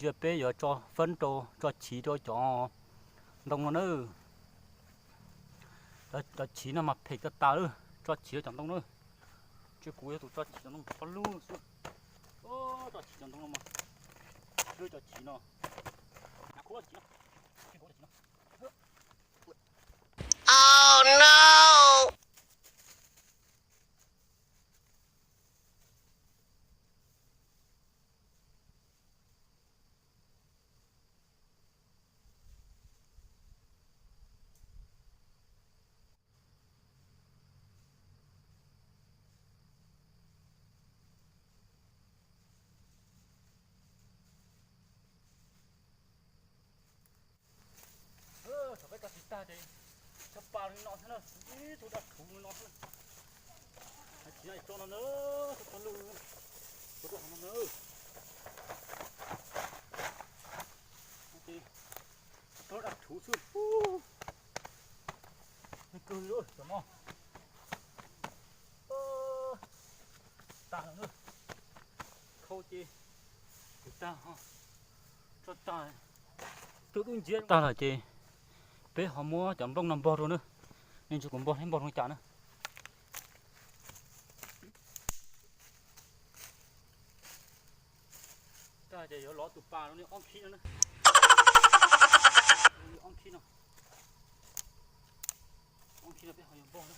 Peb yuav tso fab rau, tso chiv rau cov ntoo no na. Cov chiv no mas phem tas tas lawm, tso chiv rau cov ntoo na. Ces kuv yog tus tso chiv cov ntoo txhua lub xwb. Tso chiv cov ntoo no mas, cov chiv no. Thaum peb tso chiv tag ces tshaj pa li no xwb na, ib tug daj rhuv li no xwb na. Chiv no tso no na, tso tau lug, tso rau hauv no na. Ces tso daj rhuv xwb. Heev kawg li cov no. Tag lawm na. Khau ces tag, tso tag, twb dub nciab tag lawm ces peb ho muab cov nplooj no npog rau na. Nej ntsia kuv npog npog zoo li cas na. Tag ces yuav lov tus pas rau li ob khib no na. Li ob khib no, ob khib no peb ho yuav npog na.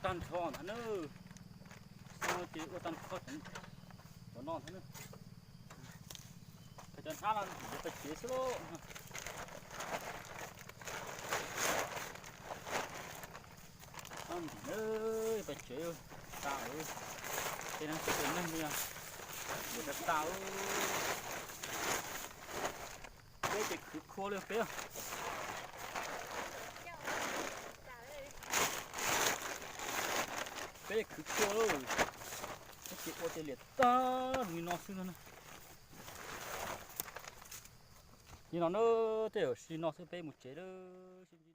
Tag nrho ntag na. Ces ua tag nrho cov no ntag na. Cov hnab no yuav pais tsev xwb lauj. Ntim na, pais tsev tas lawm. Ces no tsis pom neeg li, yuav tas tas. Peb ces khwv khua li peb. Peb khwv khua lawm, peb ces ua ces liam tag li no xwb na. Li no na, tej zaum li no xwb peb mus tsev lawm.